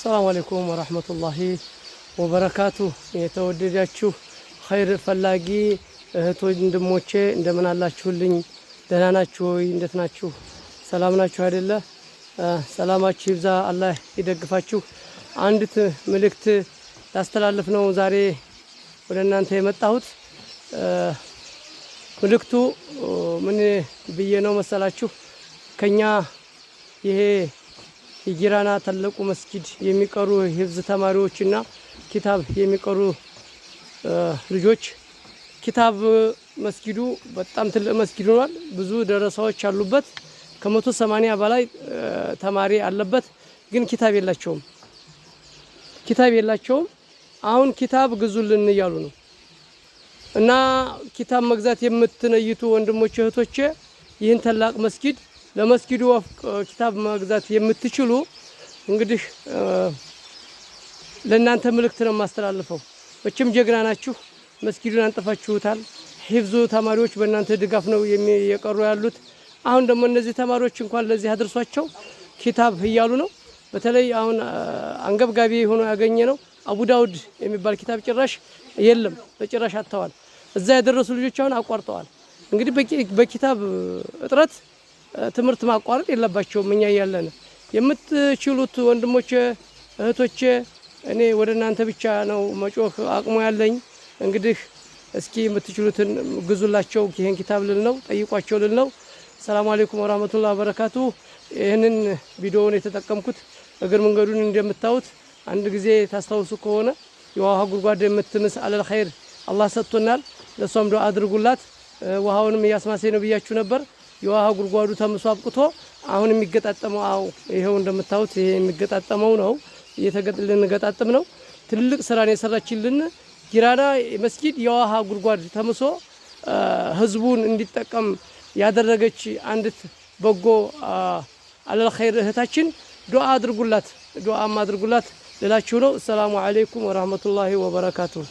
السلام عليكم ورحمة الله وبركاته። የተወደዳችሁ ኸይር ፈላጊ እህት ወንድሞቼ፣ እንደምን አላችሁልኝ? ደህና ናችሁ ወይ? እንዴት ናችሁ? ሰላም ናችሁ አይደለ? ሰላማችሁ ይብዛ፣ አላህ ይደግፋችሁ። አንዲት መልእክት ላስተላልፍ ነው ዛሬ ወደ እናንተ የመጣሁት። መልእክቱ ምን ብዬ ነው መሰላችሁ? ከኛ ይሄ የጊራና ታላቁ መስጊድ የሚቀሩ ሂፍዝ ተማሪዎችና ኪታብ የሚቀሩ ልጆች፣ ኪታብ መስጊዱ በጣም ትልቅ መስጊድ ሆኗል። ብዙ ደረሳዎች አሉበት። ከ180 በላይ ተማሪ አለበት። ግን ኪታብ የላቸውም። ኪታብ የላቸውም። አሁን ኪታብ ግዙልን እያሉ ነው። እና ኪታብ መግዛት የምትነይቱ ወንድሞቼ፣ እህቶቼ፣ ይህን ታላቅ መስጊድ ለመስጊዱ ኪታብ መግዛት የምትችሉ እንግዲህ ለእናንተ መልእክት ነው የማስተላልፈው። መቼም ጀግና ናችሁ። መስጊዱን አንጥፋችሁታል። ሂፍዙ ተማሪዎች በእናንተ ድጋፍ ነው የቀሩ ያሉት። አሁን ደግሞ እነዚህ ተማሪዎች እንኳን ለዚህ አድርሷቸው ኪታብ እያሉ ነው። በተለይ አሁን አንገብጋቢ ሆኖ ያገኘ ነው አቡ ዳውድ የሚባል ኪታብ ጭራሽ የለም፣ በጭራሽ አጥተዋል። እዛ የደረሱ ልጆች አሁን አቋርጠዋል። እንግዲህ በኪታብ እጥረት ትምህርት ማቋረጥ የለባቸውም። እኛ እያለን የምትችሉት ወንድሞቼ፣ እህቶቼ፣ እኔ ወደ እናንተ ብቻ ነው መጮህ አቅሙ ያለኝ። እንግዲህ እስኪ የምትችሉትን ግዙላቸው። ይህን ኪታብ ልል ነው፣ ጠይቋቸው ልል ነው። السلام عليكم ورحمة الله وبركاته። ይህንን ቪዲዮውን የተጠቀምኩት እግር መንገዱን እንደምታዩት አንድ ጊዜ ታስታውሱ ከሆነ የውሃ ጉድጓድ የምትምስ አለል ኸይር አላህ ሰጥቶናል። ለእሷም ዱዓ አድርጉላት። ውሃውንም እያስማሴ ነው ብያችሁ ነበር። የውሃ ጉድጓዱ ተምሶ አብቅቶ አሁን የሚገጣጠመው፣ አው ይሄው እንደምታዩት ይሄ የሚገጣጠመው ነው። ልንገጣጥም ነው። ትልቅ ስራን የሰራችልን ጊራና መስጊድ የውሃ ጉድጓድ ተምሶ ህዝቡን እንዲጠቀም ያደረገች አንዲት በጎ አለል ኸይር እህታችን ዱዓ አድርጉላት፣ ዱዓም አድርጉላት ልላችሁ ነው። السلام عليكم ورحمة الله وبركاته።